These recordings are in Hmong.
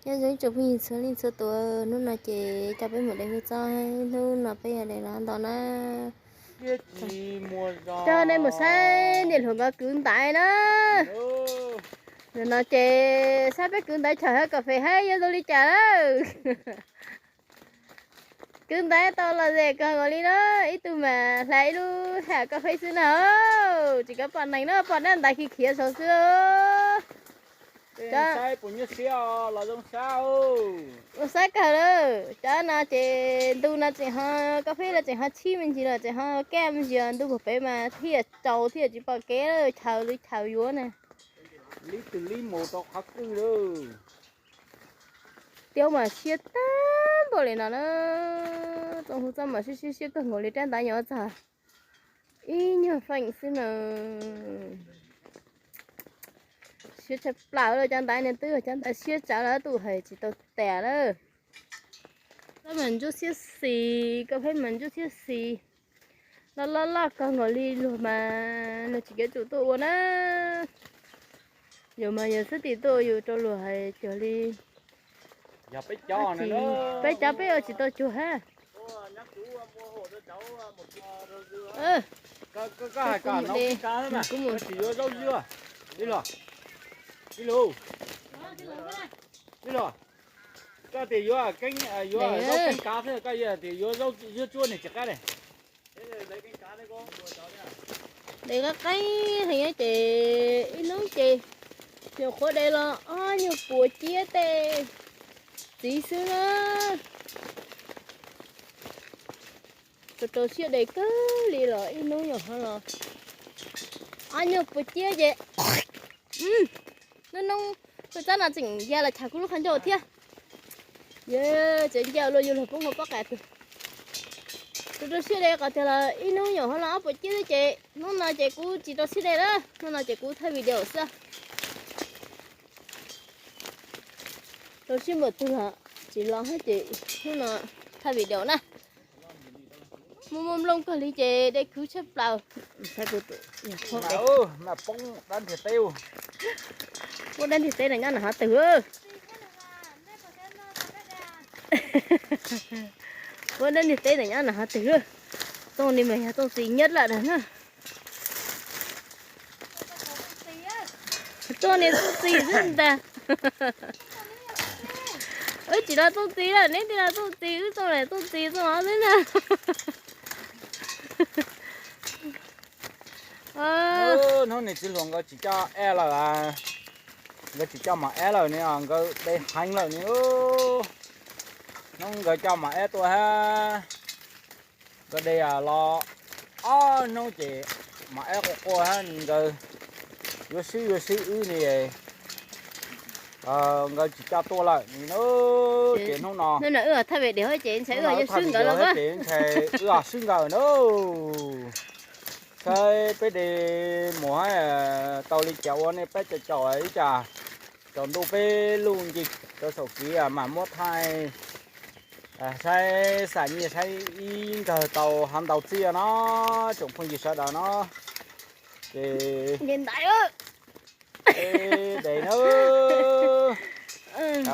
Nyob zoo ib tsoom phooj ywg txhua leej txhua tus, hnub no ces coj peb mus de hu txob, hnub no peb yog de los ntau na. Coj nej mus saib niam hluas nkawd kwv ntaiv na. Nim no ces saib peb kwv ntaiv chaw hauv kas fes hab yuav zoo li cas lawm. Kwv ntaiv tau los ze kawg nkaus li na, ib tug mas hlais ib lub ham kas fes xwb na. Tsis kam pom neeg na, pom dab ntaiv khiav khiav saud xwb. Zoo saib kawg lawm, cov no ces ntu no tseem ho, kas fes los tseem ho txhib me ntsis los tseem ho kaj me ntsis, ntu puag pem mas thiaj tsaus thiaj tsis pom kev lawm, chaws li chaws yuav na. Li twg li mus rau qhov twg lawm. Tiav mas siab tag npaum li no na. Tsoom hu txob mas siab siab siab kawg nkaus li, rab ntaiv nyuam txog ib nyuag feem xwb na. Siab tshaj plaws lawm, cov ntaiv no twb yog cov ntaiv siab tsawv lawm, tus hais tsis tau tas lawm. Txob mas ntsuab xiab xis, kas fes mas ntsuab xiab xis. Loj loj loj kawg nkaus li, luag mas luag tsis kev tsum tuaj ua na. Yus mas yus xwb tim tuaj ua, yus rau luag hais cuag li. Peb cov peb ua tsis tau cuag hab. Kuv mus de. Koj tias yuav, yuav zaub keeb kav xwb, koj tias yuav zuab tsuab niag tsis qab ne. De qab qeeb heev ces ib hnub ces nyuam qhuav de los ob nyuag puas ciab tej txiv xwb na. Rau rau siab de kawg li los ib hnub nyuam qhuav los ob nyuag puas ciab ces hnub noob hu txob no tseem ya los chaws kuv lub qhov ncauj thiab. Yog tseem ncaws luag yus los poob hauv pob qa twg. Rau rau siab de qhov tiag los ib hnub nyuam qhuav los ob puas ciab xwb ces hnub no ces kuv tsis rau siab de lawm, hnub no ces kuv thaij video xwb. Rau siab npaum twg los tsis los hab ces hnub no thaij video na. Muaj muaj nplooj kawg li ces de khwv tshaj plaws. Mas poob dab ntiag teb, poob dab ntiag teb no nyob nram qhov twg? Poob dab ntiag teb no nyob nram qhov twg? Txooj ni mas yog txooj txiv nyab lawm na. Txooj ni txooj txiv xwb ntag. Wb tsis los txooj txiv lawm, neb tij los txooj txiv, wb txooj los txooj txiv txooj xwb na. Hnub no txiv hluas nkawd tsis coj eb lawm, nkawd tsis coj mos eb lawm ne, nkawd de heev lawm ne. Hnub nkawd coj mos eb tuaj hab, nkawd de los ob hnub ces mos eb quaj quaj hab, nkawd yuav swb yuav swb wb ne, nkawd tsis coj tuaj lawm ne. Ces hnub no wb thaij video ces ntshai wb yuav swb nkawd lawm, ces ntshai wb swb nkawd na. Saib peb de mus tau li cas ua nej pab caum caum ib tsam tsaus ntuj peb luj nce rau saum kev mas muab thaij saib xam nyiaj saib ib nkawg tau hov ntau txiaj no, tsoom phooj ywg sawv daws no. Ces de na,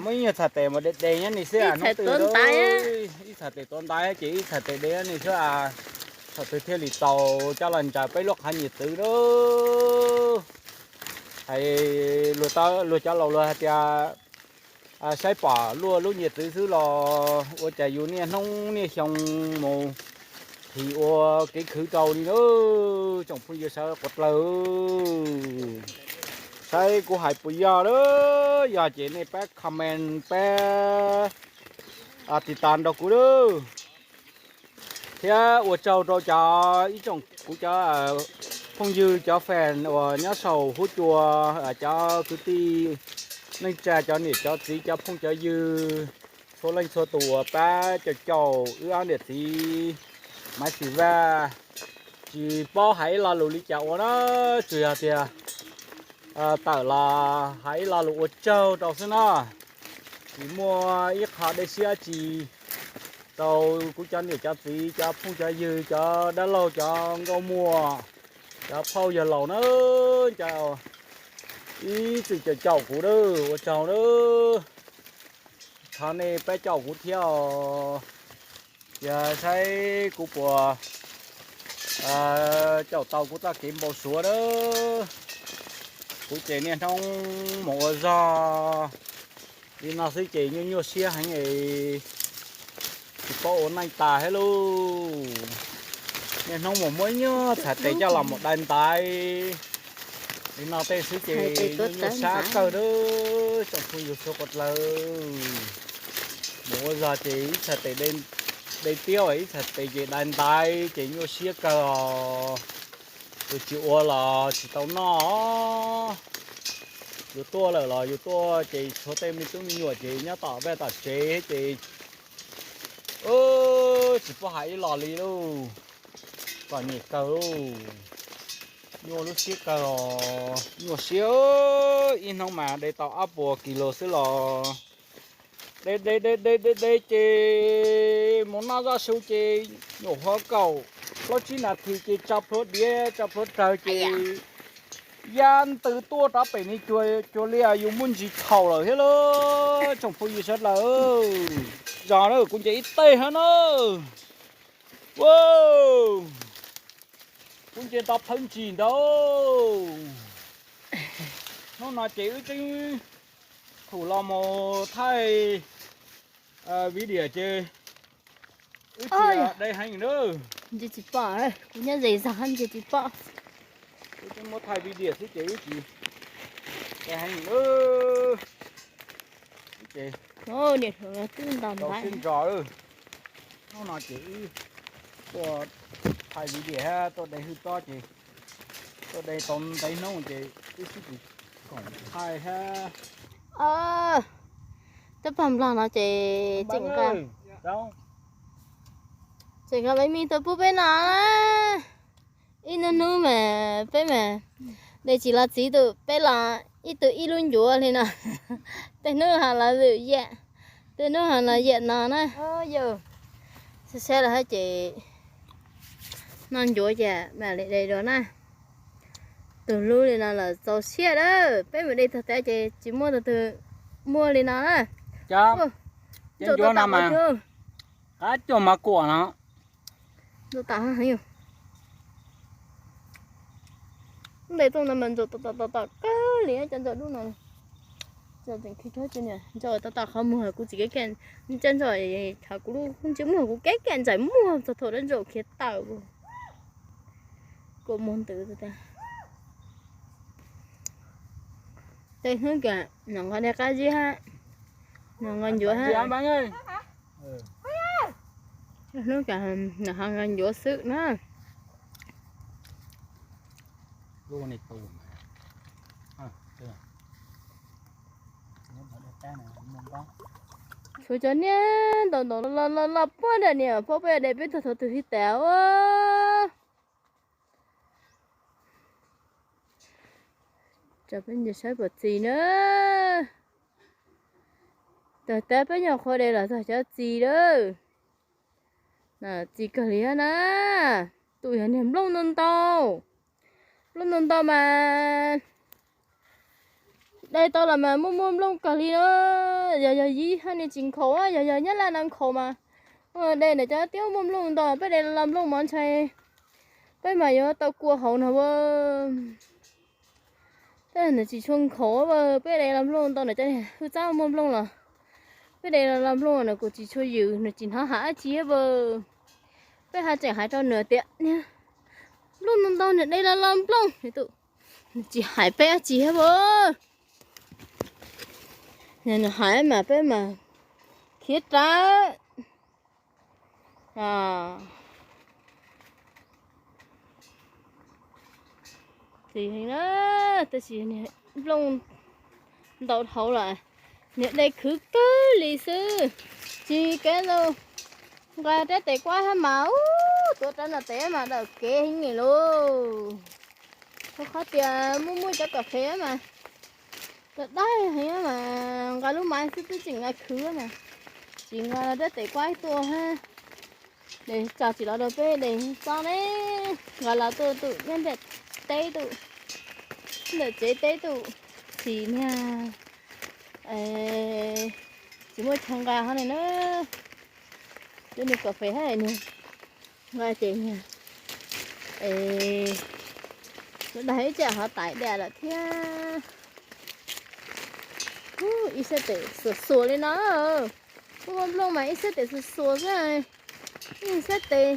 muab ib nyuag txhais tes mus de de nyob ni xwb, ib txhais tes tuav ntaiv ces ib txhais tes de nyob ni xwb, thaum twg thiaj li tau coj los ntsaws peb lub qhov nyiam txwv na. Hais luag cov laus luag hais tias saib pom luaj lub nyiam txwv xwb los ua cas yus niaj hnub niaj xyoo mus thim ua kev khwv rau li na, tsoom phooj ywg sawv quav dlawg. Saib kuv hais puas yog lawm, yog ces nej pab comment pab tiv tas nrog kuv lawm. Thiab ua tsaug rau cov ib tsoom kuv cov phooj ywg cov fan uas nyob saum huab cua, cov kwv tij neej tsa, cov niam cov txiv, cov phooj cov ywg, txhua leej txhua tus uas pab caum caum wb ob niam txiv Maiv Xis Vaj. Tsis paub hais ib lo lus li cas ua na, tsuas yog tias tawm los hais ib lo lus ua tsaug rau xwb na. Tsis muaj ib qho dej siab dab tsi rau kuv cov niam cov txiv, cov phooj cov ywg, cov dab laug, cov nkauj muam, cov phauj yawg laus na, cov ib txwm caum caum kuv na, ua tsaug na. Thov nej pab caum kuv thiab os, yog saib kuv puas caum tau kuv txoj kev npau suav na. Kuv ces niaj hnub mus ua zog li no xwb ces nyuaj nyuaj siab heev, tsis paub ua neej tas thiab lauj. Niaj hnub mus muab ib nyuag txhais tes coj los mus dai ntaiv li no tej xwb ces nyuaj nyuaj siab kawg na. Tsoom phooj ywg suav qhov dlawg, mus ua zog ces ib txhais tes dai tiab, ib txhais tes ces dai ntaiv ces nyuaj siab kawg os. Yus tsis ua los tsis tau noj. Yus tuaj lawm los yus tuaj ces tshuav tej me tub me nyuam ces nyob tom vaj tom tsev ces tsis paub hais ib los li lauj. Txom nyem kawg lauj. Nyuaj lub siab kawg os, nyuaj siab. Ib hnub mas de tau ob puas kis lus xwb los de de de de de de ces mus noj zaj su ces nyuam qhuav kaum plaub tsib nas this ces tso plhuav diav tso plhuav rawg ces ya ntws tuaj rov pem ni cua liaj yus muaj ntsis thaum lawm thiab lauj. Tsoom phooj ywg sawv daws, zog na kuv nce ib teg hab na. Kuv nce nto phawj ntsis ntawd. Hnub no ces wb tseem khum los mus thaij video ces wb tsis de heev na. Nce tsis pom, kuv nyob ze zog nce tsis pom. Wb tseem muab thaij video xwb ces wb tsis de heev na. Ces twb nto ntau siab ntso. Hnub no ces wb tuaj thaij video hab tuaj de hwj tob ces tuaj de tau ntev hnub ces wb sib tsis koom thaij hab. Cov pog nplog no ces tseem nqa, tseem nqa me me tuaj pub peb no. Ib hnub hnub mas peb mas de tsis los txiv tus, peb los ib tug ib lub ncuav li no. Tej hnub ho los zwm yam, tej hnub ho los yam no na. Yog saib saib los hab ces noj ncuav ces mam li de dua na. Tus hlub li no los txaus siab lawm, peb mus de tog tab ces tsis muaj tus twg muaj li no na. Cov ncuav no mas qab coj mas kuam no. Ntsaum tas heev. Nte toj no mas ntsaum tom tom tom tom kawg li, cov ntsaum dub no. Ntsaum tseem khi rab tsi niam, ntsaum tom tom qhov muag kuv txiv kev kem, cov ntsaum thaum kuv lub ntsej muag kuv kev kem ntxais muag txog thaum dab ntsaum khiav tawm. Kua muag ntws tas. Tej hnub kawg nws nqa niag qab zib hab, nws nqa ncuav hab. Hnub kawg nws ho nqa ncuav xwb na. Tshuav cov niag ntau ntau los los puag nram niam pab peb de peb tog thaum twg li tas ua. Tso peb nce saib puas txi na. Tag tab peb nyuam qhuav de los txog cov txi lawm. Txi kawg li na. Tus yog niag nplooj ntau ntau. Nplooj ntau ntau mas de tau los mas muaj muaj nplooj kawg li na. Yog yog yib hab niag tsis nkhaus, yog yog nyab laj no nkhaus mas de ntawm cov tiab muaj nplooj ntau, peb de los nplooj mov ntshai peb mas yuav tau kua hauv no a. Tab sis nws tsis tshua nkhaus, peb de los nplooj ntau ntawm cov hwj txab muaj nplooj los peb de los los nplooj nws kuj tsis tshua yws, nws tsis hnov hais dab tsi a. Peb ho tseem hais rau nws tias niag nplooj ntau ntau nws de los los nplooj, nws tsis hais peb dab tsi a. Nws hais mas peb mas khiav rawv. Txi heev na, tab sis nplooj ntau dhau lawm, niag de khwv kawg li xwb. Tsis kev ntau, nqa rab tes kuab hab mas ub, tuav rawv nram tes mas dawm kev heev li lauj. Rau qhov tias muaj muaj cov kom qhev mas dawm dawm heev mas nqa lub maiv xwb twb tseem nqa khwv mas, tsis nqa rab tes kuab tuaj hab. De tso tsis los rau peb de txob ne, nqa los tuaj tus nyob nram teb tus, ntawm tsev teb tus, tsis niag, Tsis muaj chaw nqa hov ne na. Cov niag kas fes hab niag nqa ces niag, es, lub dag ib tsam hov tais daj lawm thiab. Ub, ib sab tes xuas xuas li no. Muaj nplooj mas ib sab tes xuas xuas xwb. Ib sab tes,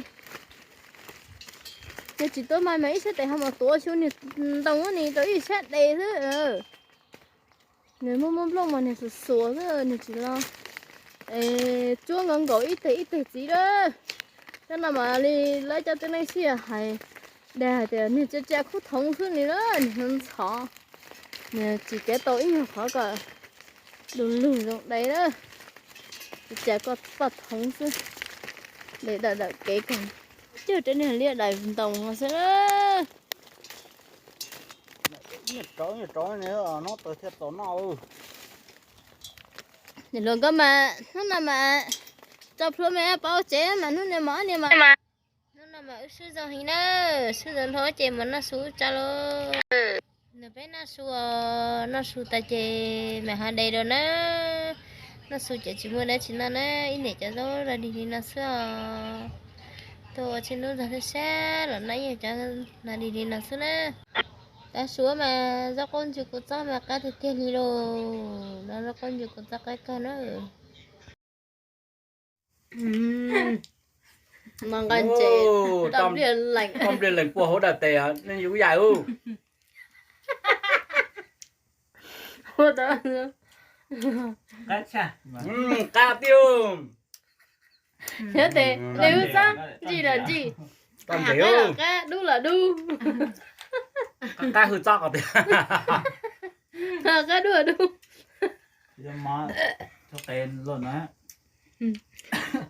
yog tsis tuaj mas mas ib sab tes ho mus tuav xyov niag ntoo ni rau ib sab tes xwb. Nws muaj muaj nplooj mas nws xuas xuas xwb, nws tsis los, es, tsuab nkaus nkaus ib teg ib teg txiv lawm. Cov no mas li lawv cov tib neeg sib hais, dag hais tias niag tsa tsa khub thoov xwb li na, niag ntxhov, nws tsis kav tau ib nyuag qhov kom du lug zoo dai na. Tsa tsa koj poj thoov xwb, dai dawm dawm kev kawg. Cog rau niag liab dais ntoo no xwb na. Nyob tau thiaj txaus noj. Niam hluas nkauj mas hnub no mas tso plhuav me paub tsev mas hnub no mas ob niag mas, hnub no mas wb swb zoo heev na, swb zoo hlo ces mus noj su ua tsaug lauj. Nws peb noj su, noj su tas ces mam ho de dua na. Noj su ces tsis muaj dab tsi noj na, ib niam cov zaub dag dig li no xwb os. Tuaj ua tsheb hnub ntxag thiab sab los noj ib yam cov dag dig li no xwb na. Tav su mas zaub qaub ntsws kua txob mas qab tiag tiag li lauj, no zaub qaub ntsws kua txob qab kawg na. Nqa ntses, toj npliag lees puag hauv dawm tes, nej yuav yaim ub. Qab tiag. Yog tes nws wb txob ntsis los ntsis, qab los qab, dub los dub. Qab hwj txob qos tiag. Qab dub los dub.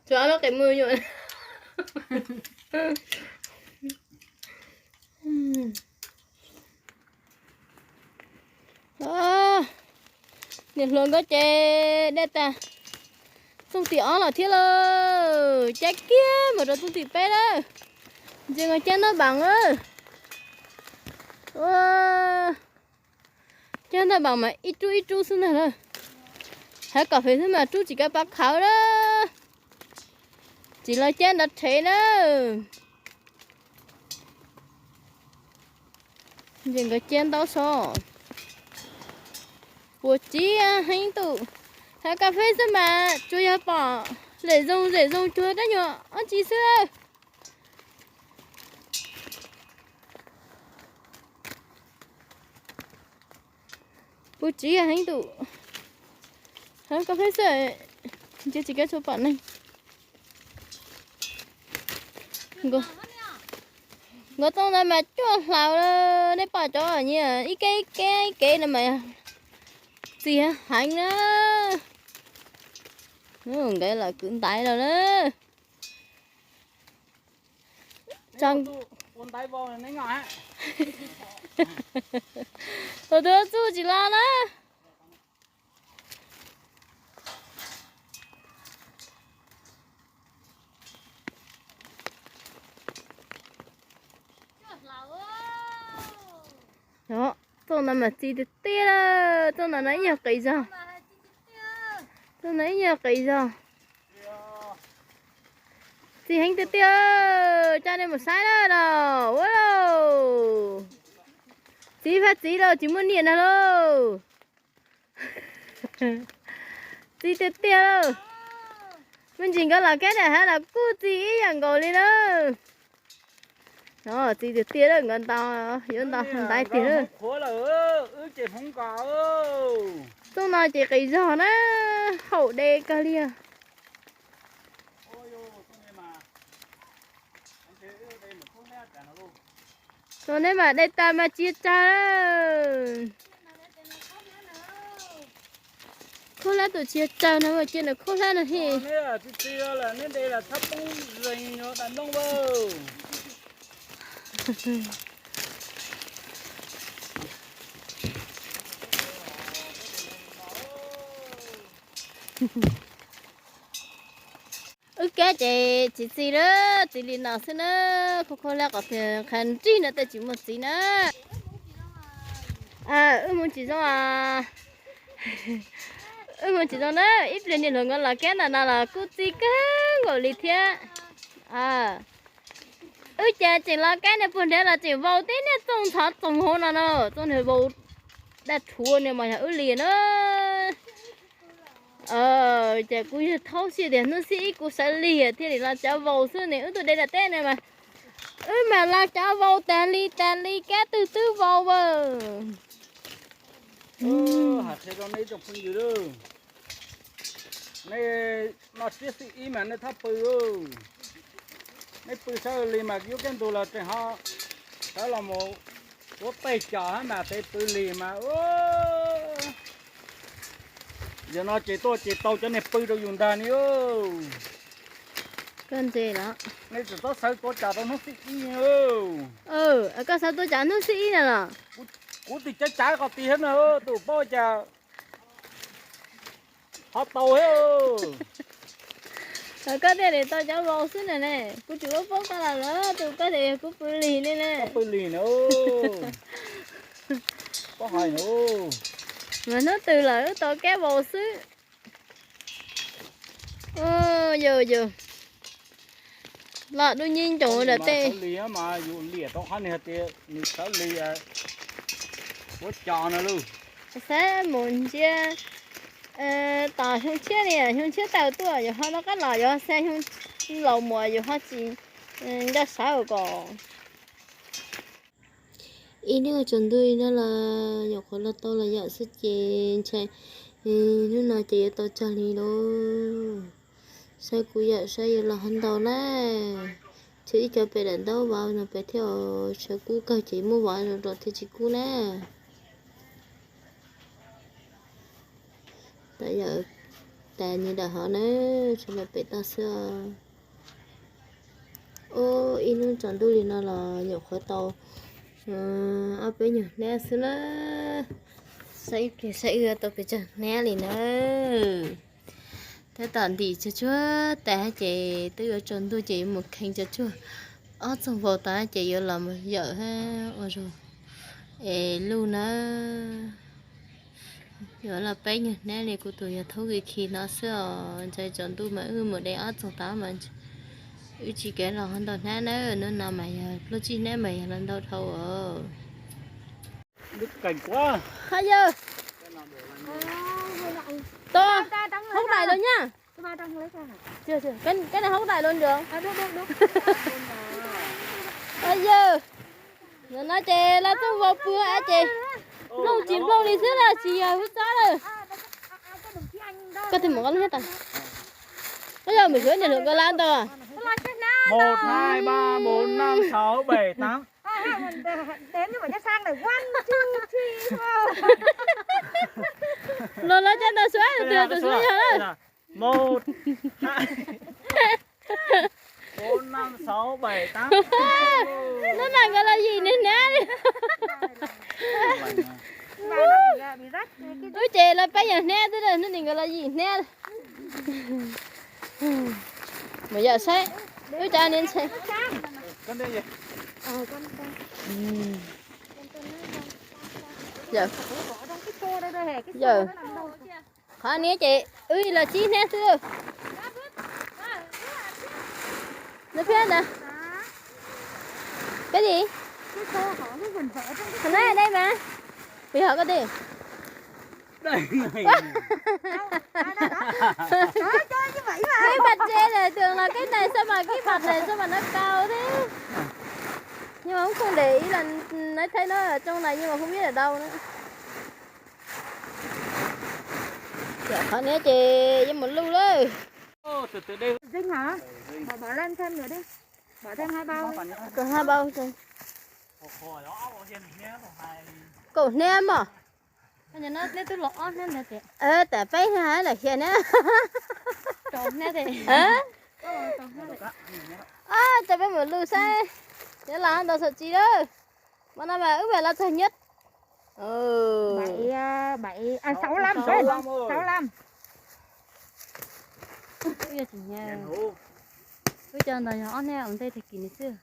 Tsuas ob lub qe mus nyuam. Niam hluas nkauj ces dej tag, txooj tim ob los thiab lauj, cab kiag mus rau txooj tim peb lawm. Ntsia nkaus cab ntaj npaam, cab ntaj npaam mas ib rub ib rub xwb ntag lauj. Hawv kom fem xwb mas rub tsis kav pab khawv na. Tsis los cab nrov rhev na. Ntsia nkawd cab ntaub so. Puas tsim heev tus. Hawv kas fes xwb mas tsuas yog pom zem zoo zem zoo cuag dab nyuag ob tsi xwb. Puas tsim heev tus. Hawv kas fes xwb, ntsia tsis kav tshuav pom neeg. Nkawd txooj ntawd mas cuaj hlaus, nej pom cov nyias ib kev ib kev ib kev no mas txi heev na. Nkawd los kwv ntaiv los na. Tus twg txuj tsis los na. Txooj ntawd mas txi tiag tiag, txooj ntawd no ib nyuag qis zog. Txooj ntawd ib nyuag qis zog. Txi heev tiag tiag, coj nej mus saib na los ua lauj. Txiv fab txiv lauj, tsis muaj niam no lauj. Txi tiag tiag lauj. Me ntsis nkawd los kab daim hav los kuj txi ib yam nkaus li na. Txi tiag tiag, nkawd ntaus yuav ntaus ntaiv tiag. Txooj no ces qis zog na, haum de kawg li. Txooj neb mas de tas mas tsis tsawg. Khaub hlab tus tsis tsawg no, cia nws khaub hlab no he. Wb kab ces tsis txi lawm, txiv li no xwb na. Khaub khaub hlab qhov tiag qha nrig no tej tsis muaj txiv na. Wb mus tsis zoo as. Wb mus tsis tau na, ib pliag niam hluas nkawd los kab ntawm no los kuj txi kawg nkaus li thiab. Wb ces tseem los kab niag puag nrad los tseem vau tib niag txooj ntxhov txooj hauv no na, txooj niag vau daj rhuav niag mas yog wb li na. Ces kuv yog thaub xij tias hnub xib ib kuv sawv lig thiaj li los cov vau xwb ne, wb tuaj de nram teb ne mas wb mam los cov vau tas li tas li kab twg twb vau a. Hais qhia rau nej ib tsoom phooj ywg lauj, nej noj tsiab xib ib mas nej txhob pw. Nej pw sawv lig mas yuav kaj ntug los tseem ho sawv los mus tuav pej xyom hab mas tes pw lig mas. Yog no ces tuaj ces tau cov niag pw rau yus ntag ni. Nej tsis txhob sawv tuav cas rau hnub xib ib. Koj sawv tuav cas hnub xib ib na los? Kuv tis cav cav qhov tis thiab na, tus paub cas ho tau thiab. Koj thiaj li tau cov vau xwb na ne, kuv tsis ua paub koj los lawm tus koj tias yog kuv pw lig li ne. Pw lig na. Paub hais na. Mas hnub twg lawm wb tau kab vau xwb. Yog yog, los dub nyib ncoos nram tej. Sawv lig mas yus liam rau qhov nws hais tias nws sawv lig ua cos no lauj. Xav mus ntsia tom xyoo tshiab li, xyoo tshiab tawm tuaj yus ho rov qab los, yus ho xav xyoo laus mus yus ho tsis nco sawv kom. Ib hnub tsaus ntuj li no los nyuam qhuav los tau los yawm xwb ces ntshai hnub no ces yuav tau tsawg li lauj. Saib kuv yawm saib yuav los hov ntau na. Tshuav ib co pem daim ntaub vauv no pem thiab, tshuav kub kawg ces muab vauv rau thiaj tsis kub na. Tam yawm tas nyias daim hov na, tshuav pem toj xwb. Ub, ib hnub tsaus ntuj li no los nyuam qhuav tau ob peb nyuag hnab xwb na. Saib ib pliag saib wb tau pes tsawg hnab li na. Tab tom ntim tsuag tsuag tas ces twb yuav tsaus ntuj ces yuav mus kheev tsuag tsuag ob txoog vau tas ces yuav los mus yawm ua zoo es luj na. Yuav los peb nyuag hnab li, kuv tus yog thaub khi khi no xwb os. Ntshai tsaus ntuj mas wb mus de ob txoog tas mas wb tsis kev los ho ntau hnab na. Hnub no mas yog plaub tsib hnab mas yog los ntau dhau os. Ha yawg, to, hauv daim los nyaj. Koj hauv daim los nrad. Ha yawg, no ces los txooj vau pw ces nplooj tsis nplooj li xwb na, tsis yog hub txob lawm. Koj twb mus qab lub hnab tas. Koj yog mus xyuas niam hluas nkawd lawv ntau. Một, hai, ba, bốn, năm, sáu, bảy, tám. Los lawv cov ntawd suav, tus suav yog lawm. Một, hai, bốn, năm, sáu, bảy, tám. Hnub no nkawd los yim niag hnab li. Ub, ces los peb yog hnab xwb, hnub no nkawd los yim hnab. Mus yawm saib, wb cov niag ntshai. Yawm, qhov niag ces wb los tsib hnab xwb. Nws phiab ntawd. Cái gì? Thằng này ở đây mà. Bị hỏi có đi. Cái mặt trên này thường là cái này sao mà cái mặt này sao mà nó cao thế? Nhưng mà cũng không để ý là nói thấy nó ở trong này nhưng mà không biết ở đâu nữa. Qhov niag ces yeej mus luj lawm. Dinh hả? Bỏ, bỏ lên thêm nữa đi. Bỏ thêm hai bao đi. Còn hai bao kìa. Kaum hnab mog. Tam peb hnab lawm xya hnab. Tam peb mus luj saib. Yuav los ntau txhaum tsis lawm. Mas no mas wb mam los txog nyob. Bảy, à, bảy, à, sáu lăm, sáu lăm, sáu lăm. Wb cov ntawd yog ob hnab ua ntej tag kis no xwb.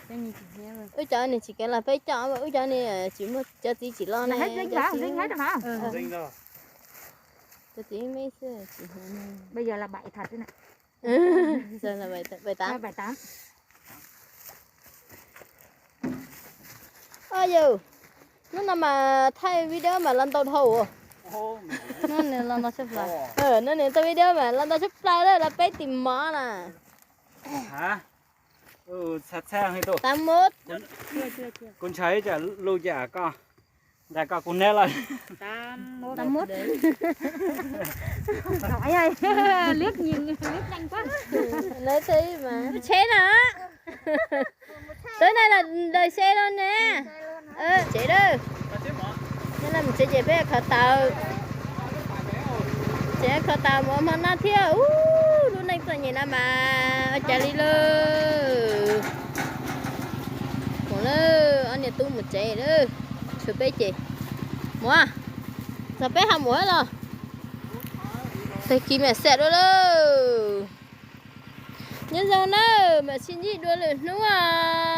Wb cov niag tsis keev los peb coj, wb cov niag tsis muaj cov txiv tsis los ne. Cov txiv me xwb tsis hnav ne. Yog, hnub no mas thaij video mas los ntau dhau. Hnub no nws thaij video mas los ntau tshaj plaws lawm, los peb tim mov na. Tam mub. Kuv ntshaw ib tsam lus cas koj nqa koj kuv neb los. Tsheb na. Twb na, lawv se los ne. Tsev dawb. Nyob no mus tsev ces peb kho taws. Tsev kho taws mus hmo no thiab. Ub, lub neej txom nyem no mas ua cas li lawm. Mus lawm, ob niag tub mus tsev lawm. Tshuav peb ces mus, txog peb ho mus los. Tag kis mam xav dua lawm. Nyob zoo nawb, mam sib ntsib dua lwm hnub os.